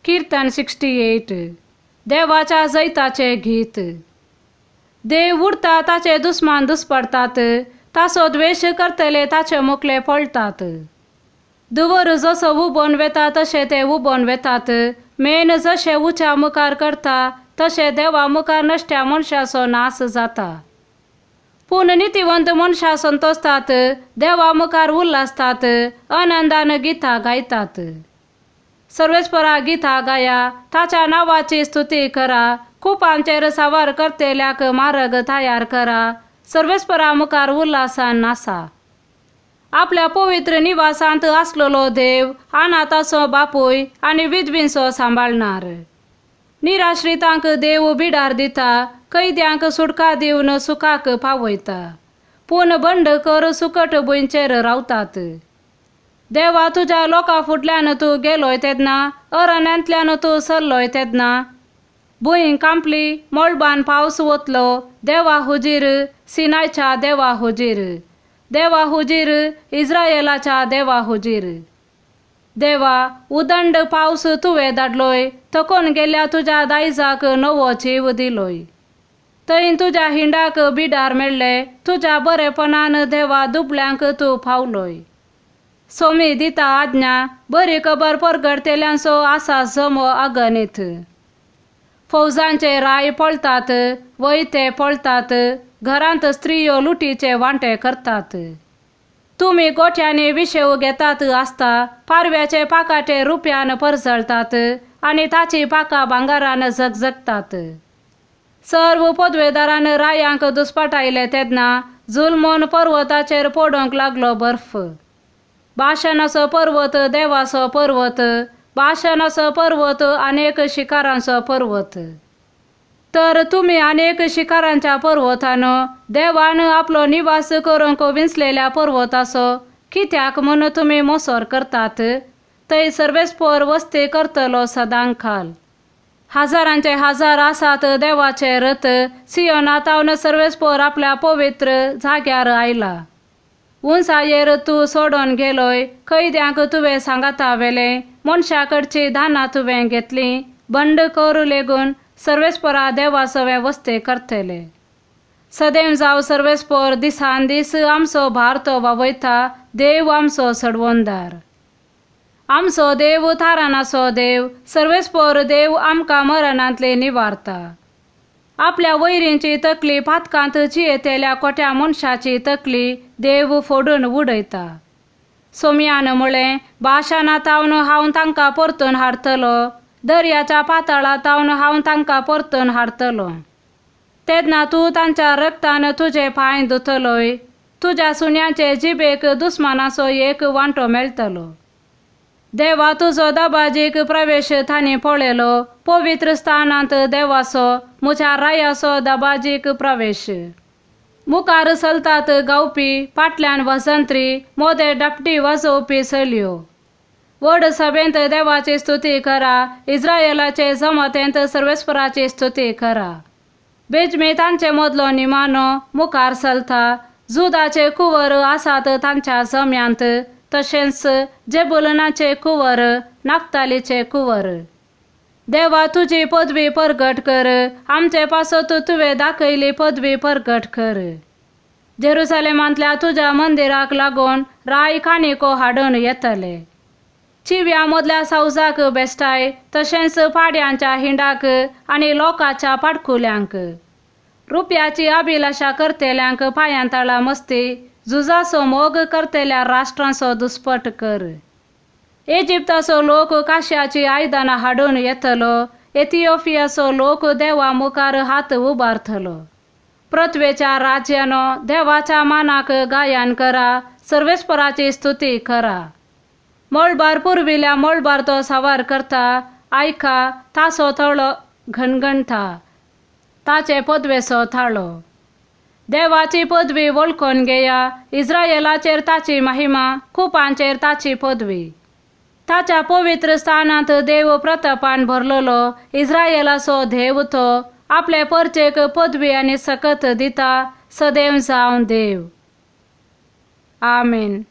कीर्तन 68 देवाच्या जैताचें गीत. देव उडता ताचे दुस्मान दुस्पडतात, ताचो द्वेश करतले ताचे मुखले पळटात. दुवर जसो उबोन वेता तशें ते उबोन वेतात, मेन जशें उच्या मुखार करता तशें देवा मुखार नश्ट्या मनशाचो नाश जाता. पूण नितीवंत मनशां संतोसतात, देवा मुखार उल्हासतात, आनंदान गितां गायतात. सर्वेस्परा गितां गाया, ताच्या नांवाची स्तुती करा, कुपांचेर सावार करतल्याक मार्ग तयार करा, सर्वेस्परा मुखार उल्हासान नासा. आपल्या पवित्र निवासांत आसलेलो देव अनाथाचो बापूय आनी विधवींचो सांबाळणार. निराश्रितांक देव बिडार दिता, कैद्यांक सुटका दिवन सुखाक पावयता, पूण बंडखोर सुकट भुंयचेर रावतात. देवा तुज्या लोकां फुडल्यान तूं गेलोय तेन्ना, अरण्यांतल्यान तूं सरलोय तेन्ना, भूंय कांपली, मळबान पावस वतलो. देवा हुजीर, सिनायच्या देवा हुजीर, देवा हुजीर, इस्रायलाच्या देवा हुजीर. देवा उदंड पावस तुवें धाडलोय, थकून गेल्या तुज्या दायजाक नवो जीव दिलोय. थंय तुज्या हिंडाक बिडार मेळ्ळे, तुज्या बरेपणान देवा दुबळ्यांक तूं पावलोय. सोमी दिता आज्ञा, बरी खबर परगडतेल्यांचो आसा जमो अगणीत. फौजांचे राय पळटात, वयते पळटात, घरांत स्त्रियो लुटीचे वांटे करतात. तुमी गोठ्यांनी विशेव घेतात आसता, पारव्याचे पाकाटे रुपयान परजळतात आनी ताची पाकां भांगरान झगझगतात. सर्व पदवेदारान रायांक दुस्पाटायले तेन्ना जुलमोन पर्वताचेर पडूंक लागलो बर्फ. भाशणाचो पर्वत देवाचो पर्वत, भाशणाचो पर्वत अनेक शिकारांचो पर्वत. तर तुमी अनेक शिकारांच्या पर्वतानो देवान आपलो निवास करूंक विंचलेल्या पर्वताचो कित्याक म्हूण तुमी मोसोर करतात? थंय सर्वेस्पर वस्ती करतलो सदांकाल. हजारांचे हजार आसात देवाचे रथ, सियोनातावन सर्वेस्पर आपल्या पवित्र जाग्यार आयला. उंचायेर तूं सोडून गेलोय, कैद्यांक तुवें सांगाता व्हेलें, मनशा कडची दानां तुवें घेतलीं, बंड करू लेगून सर्वेस्परा देवा सवें वस्ते करतले. सदैव जावं सर्वेस्पर दिसान दीस आमचो भार तो वावयता, देव आमचो सडवणदार. आमचो देव थारानाचो देव, सर्वेस्पर देव आमकां मरणांतले निवारता. आपल्या वैरींची तकली पातकांत जियेतेल्या कोट्या मनशाची तकली देव फोडून उडयता. सोमयान म्हळें, भाशणां तावन हांव तांकां परतून हाडटलो, दर्याच्या पाताळा तावन हांव तांकां परतून हाडटलो. तेन्ना तूं तांच्या रक्तान तुजे पांय धुतलोय, तुज्या सुण्यांचे जिबेक दुस्मानाचो एक वांटो मेळटलो. देवा तुजो दबाजीक प्रवेश तांणी पळयलो, पवित्र स्थानांत देवाचो म्हज्या रायाचो दबाजीक प्रवेश. मुखार चलतात गावपी, फाटल्यान वसंत्री, मोदे डापटी वाजोवपी चलयो. व्हड सभेंत देवाची स्तुती करा, इस्रायलाचे जमातेंत सर्वेस्पराची स्तुती करा. बेजमी तांचे मदलो निमानो मुखार चलता, जुदाचे कुंवर आसात तांच्या जम्यांत, तशेंच जेबुलनाचे कुंवर, नाफ्तालीचे कुंवर. देवा तुजी पदवी परगट कर, आमचे पासत तुवें दाखयली पदवी परगट कर. जेरुसलेमांतल्या तुज्या मंदिराक लागून राय काणिको हाडून येतले. चिव्या मदल्या सावजाक बेश्टाय, तशेंच पाड्यांच्या हिंडाक आनी लोकांच्या पाडकुल्यांक. रुपयाची अभिलाशा करतल्यांक पांयांतळा मस्ती, झुजाचो मोग करतल्या राष्ट्रांचो दुस्पट कर. इजिप्ताचो लोक काश्याची आयदनां हाडून येतलो, एथिओपियाचो लोक देवा मुखार हात उबारतलो. पृथ्वेच्या राज्यानो देवाच्या मानाक गायन करा, सर्वेस्पराची स्तुती करा. मळबार पुर्विल्या मळबार तो सावार करता, आयका ताचो तळो घणघणटा, ताचे पदवेचो थाळो. देवाची पदवी वळखून घेया, इस्रायलाचेर ताची महिमा, कुपांचेर ताची पदवी. ताच्या पवित्र स्थानांत देव प्रतापान भरलेलो, इस्रायलाचो देव तो आपले परचेक पदवी आनी सकत दिता, सदैव जावं देव. आमेन.